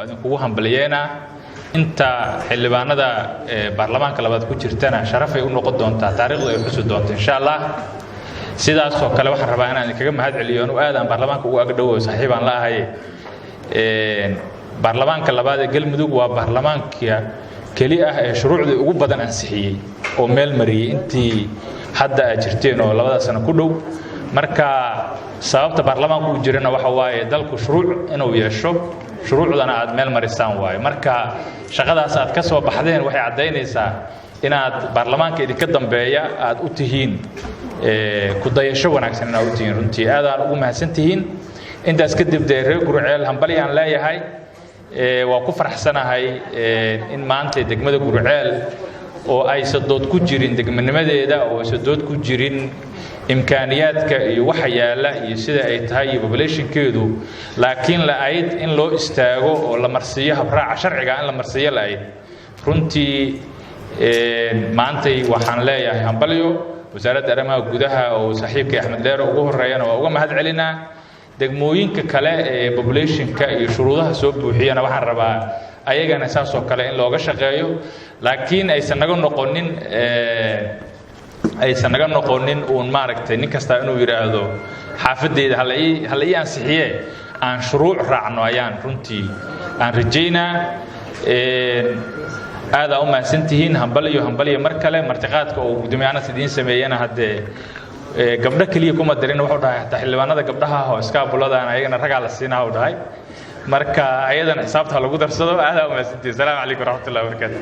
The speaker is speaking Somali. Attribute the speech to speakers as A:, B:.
A: Waa idinkugu hambalyeynaa. Inta xildhibaanada baarlamaanka labaad ku jirtana sharafay u noqon doontaa, taariikhdu ay xusi doonto, insha Allah. Sidaasoo kale waxaan rabaa inaan idinkaga mahad celiyo. Anu aad aan baarlamaanka ugu agdhowo, saaxiibaan la ahay. Baarlamaanka labaad ee Galmudug waa baarlamaanka keli ah ee shuruucdii ugu badan ansixiyey oo meel mariyey intii hadda aad jirteen oo 2da sano ku dhow. Marka sababta baarlamaanku u jirana waxa waaye dalku shuruuc inuu yeesho, shuruucdana aad meel marisaan waaye. Marka shaqadaas aad ka soo baxdeen waxay caddaynaysaa inaad baarlamaanka idinka dambeeya aad u tihiin ku dayasho wanaagsan inaad u tihiin. Runtii aadaan ugu mahadsan tihiin. Intaas kadib, dee reer Guriceel hambalyaan leeyahay. Waa ku faraxsanahay in maanta degmada Guriceel oo aysan dood ku jirin degmanimadeeda, oo aysan dood ku jirin imkaaniyaadka iyo waxa yaalla iyo sida ay tahay iyo populationkeedu, laakiin la-ayd in loo istaago oo la marsiiyo habraaca sharciga, in la marsiiyo la-ayd. Runtii maantay waxaan leeyahay hambalyo. Wasaaradda Arrimaha Gudaha oo saaxiibkay Axmed Dheere ugu horeeyana waa uga mahad celinaa. Degmooyinka kale ee populationka iyo shuruudaha soo buuxiyana waxaan rabaa ayagana saasoo kale in looga shaqeeyo, laakiin aysan naga noqonin uun maaragtay nin kastaa inuu yidhaahdo xaafadeyda hala ii ansixiye. Aan shuruuc raacno ayaan runtii aan rajaynaa. Aadaa u mahadsantihiin. Hambaliyo, hambaliyo mar kale. Martiqaadka uu gudoomiye Anas idiin sameeyena, haddee gabdho keliya kuma darin. Wuxuu dhahay hataa xildhibaanada gabdhaha oo iskaabuladan ayagana ragaa la siinaa, uu dhahay. Marka ayadana xisaabta ha lagu darsado. Aadaa u mahadsantihiin. Asalaamu calaykum waraxmatullahi wabarakaatu.